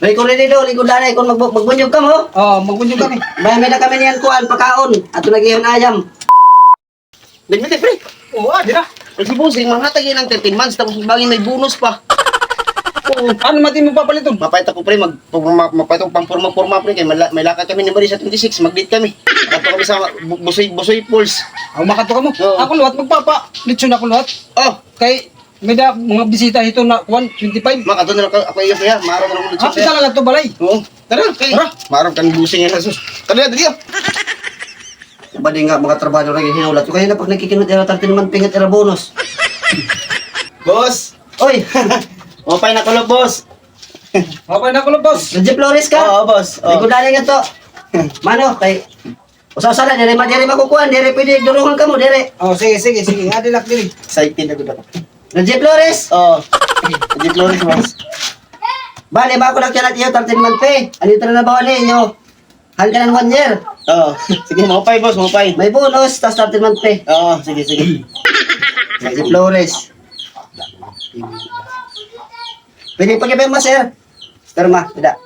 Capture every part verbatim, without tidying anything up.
Rico Redido, lingkod anay kon magbu-, magbunyog kamo. O, magbunyog kami. May, may-ada kami niyan kuan, pakaon. Ato nag-ihon ayam. Nagmiti, pre. Oo, ah, dira. Ay, si Bossing, manghatag hiya hin thirteen months, tapos bangin may bonus pa. Oo, ano man it imo papaliton? Mapait ako, pre, mag-, pag-, ma-, mapait ako pangporma-porma, pre, kay may la-, may lakad kami ni Marie sa twenty-six, mag-date kami. Adto kami sa Bu-, Busoy, Busoy Falls. Aw, makadto kamo. Oo. Ako liwat, magpapalitsyon ako liwat. O. Kay, may-ada mga bisita hito na, kuan, twenty-five. Ma, adto na la ako, ako iyo, pre, ha? Maaram na la ako litsyon, ha? Kita la ngadto balay. Oo. Tara, kay, tara. Maaram kan Bossing nga, sus. Tara, dali, ah. Bali nga, mga trabahador nga hinulat ko. Kay na pag nagkikinot ira thirteen month pay ngan ira bonus. Boss! Oy! Maupay nga kulop, boss. Maupay nga kulop, boss. Reggie Flores ka? Oo, boss. Oo. Lingkod anay ngadto. Mano, kay usa-usa la, diri ma-, diri makukuan, diri pwede durungon kamo, diri. O, sige, sige, sige. Adi la ak diri. Excited na gud ako. Reggie Flores? Oo. Reggie Flores, boss. Bali, mako na kaya iyo thirteen month pay. Ano it trinabaho ninyo? Hangkan one year. Oo. Sige, maupay, boss, maupay. May bonus, tas thirteen month pay. Oo, sige, sige. Sige, Flores. Pwede pa kay pirma, sir? Pirma, pwede.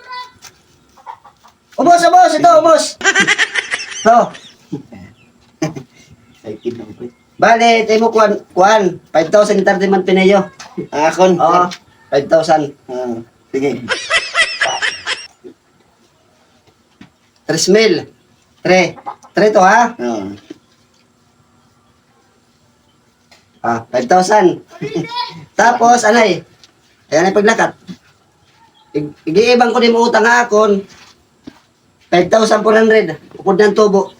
Ubos, ubos, ito, ubos. Ito. Excited na ako, pre. Bale, ito imo kuan, kuan, five thousand thirteen month pay niyo. Ah, akon? Oo, five thousand. Ah, sige. Tres mil. Tre. Tre to, ha? Oo. Ah, five thousand. Tapos, anay. Ayan ang paglakat. Ig-, igiiban ko nimo utang ha akon. Five thousand four hundred. Ukod ng tubo.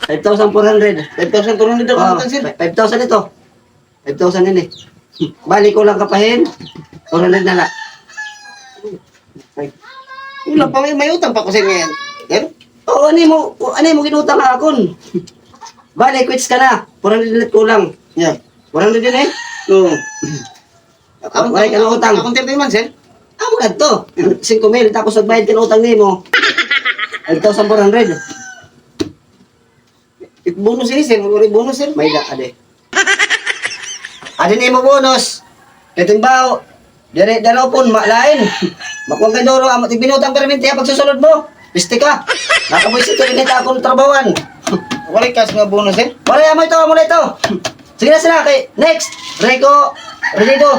Five thousand four hundred. Five thousand four hundred ako utang, sir. Five thousand ito. Five thousand ini. Bali, kulang ka pa hin four hundred na la. Kulang pa, may, may utang pa ko, sir, ngayon. Sir? Oo, ano mo, ano mo ginutang ha akon? Bali, quits ka na. Four hundred ulit kulang. Yeah. Four hundred din eh. Oo. Akon, wala ka na utang. Akon thirty man, sir. Amo na to. Singko mil, tapos nagbayad ka na utang nimo. Five thousand four hundred. It bonus ini, sir. Wala bonus, sir. May da, ade. Ade nimo bonus. Kay timbaw, diri, dano pon, malain. Makuha kay duro, amo, tigminutang perminti, ha, pagsusulod mo. Piste ka. Nakabuisit ka, kinita akong trabawan. Wala kas nga bonus, eh? Wala, amo ito, amo na ito. Sige na sila, kay next, Rico Redido.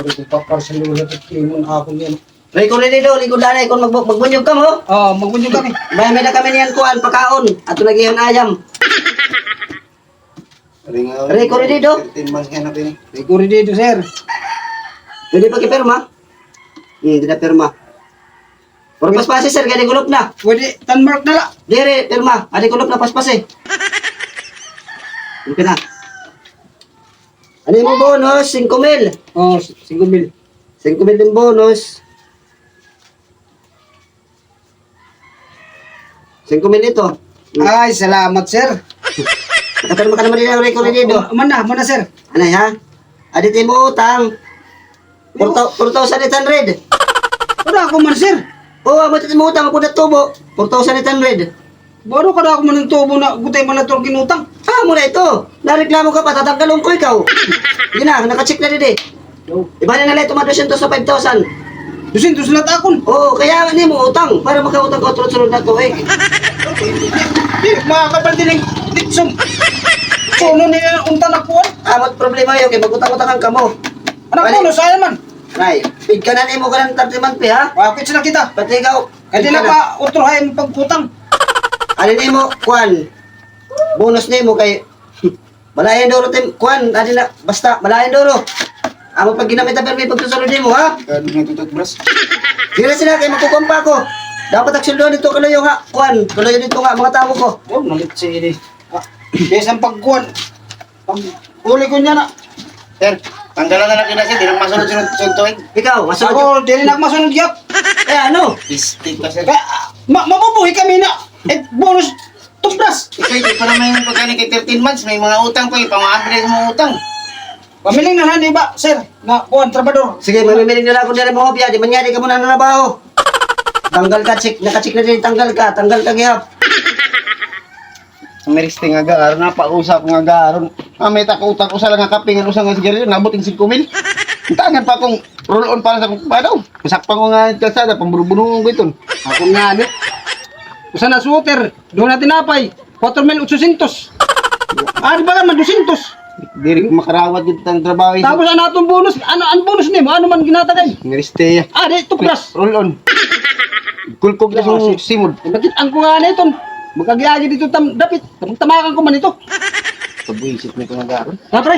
Rico, paparsaluhan ito, timon ako niyan. Rico Redido, lingkod anay kon magbu-, magbunyog kamo. Oo, magbunyog kami. May, may-ada kami niyan kuan, pakaon. Ato nag-ihon ayam. Rico Redido? Thirteen months nga na, pini. Rico Redido, sir. Pwede pa kipirma? Hmm, di na pirma. Pero paspasi, sir, kay di kulop na. Pwede, tan mark na la. Diri, pirma. Adi kulop na, paspasi. Okay na. Ano mo bonus? Singko mil. Oo, singko mil. Singko mil din bonus. Singko mil ito. Ay, salamat, sir. Nakapirma ka naman din ang record dito. Mana, mana, sir. Anay, ha? Adi it imo utang. Four thou-, four thousand eight hundred. Wala ako man, sir. Oo, amo it imo utang, ako na tubo. Four thousand eight hundred. Baro ka na ako man ang tubo na gutay man na ito ang ginutang. Ah, amo na ito. Nareklamo ka pa, tatanggalon ko ikaw. Sige na, nakacheck na didi. Ibalik na la ito mga dosyentos sa five thousand. Dosyentos la it akon. Oo, kaya nga nimo utang para makautang ka utro sunod na to, eh. Di, mga kapal din ang litson. Kuno ni unta na kuan. Amat problema yun, kay mag-utang-utangan kamo. Anak ko, no, sayang man. Nay, pig ka na nimo ka ng thirty month pay, ha? Wakit sila kita. Pati ikaw. Kaya di na pa utro hay pagkutang. Ano nimo, kuan? Bonus nimo kay Malayan duro, tim-, kuan, adi na, basta, malayan duro. Amo pag ginamit ang permi, pagsusunod mo, ha? Ano nga ito, toothbrush? Sige na sila, kay magkukuan pa ako. Dapat nagsuldo nito kaluyo, ha? Kuan, kaluyo dito nga, mga tao ko. Oh, malit si ini. Ah, kaysa ang pagkuan. Pag uli ko niya na. Sir, tanggalan na lang kita, sir. Di lang masunod-sunod, sunod tuig. Ikaw, masunod. Ako, di rin ako masunod, yap. Kaya ano? Pistik ka, sir. Kaya, ah, ma-, mabubuhay kami na. Eh, bonus, toothbrush. Kasi di pa naman yung pagkani kay thirteen months, may mga utang pa, eh, pamahabilis mo utang. Pamiling na lang, di ba, sir? Na, kuwan, trabador. Sige, mamimiling na lang ako dyan, mga hopya. Di man niya, di ka muna nanabaho. Tanggal ka, check, naka-check na din, tanggal ka, tanggal ka, gihap. Ang next thing nga gaaron, napausa ko nga gaaron. Ah, may takutang usa lang nga kape, nga usa nga sigarilyo, nabot yung singko mil. Tangan pa akong Roll on para sa akon, ano, masakpan ko nga it kalsada, pambunubunuon ko iton. Ako nga, ano? Usa na sweater, duha na tinapay, kwatro mil otsosyentos. Ah, di ba naman, dosyentos? Diri ko makarawat gud it trabaho. Tapos ano aton bonus? Ano, an bonus nimo? Ano man ginhatag? Miriste. Ah, di, toothbrush. Roll on. Kulkog na sa simod. Bakit ang kuha na iton? Magkagiagi dito tam, dapit. Tamakan ko man ito. Pabwisit na ito nga garo. Ha, pre?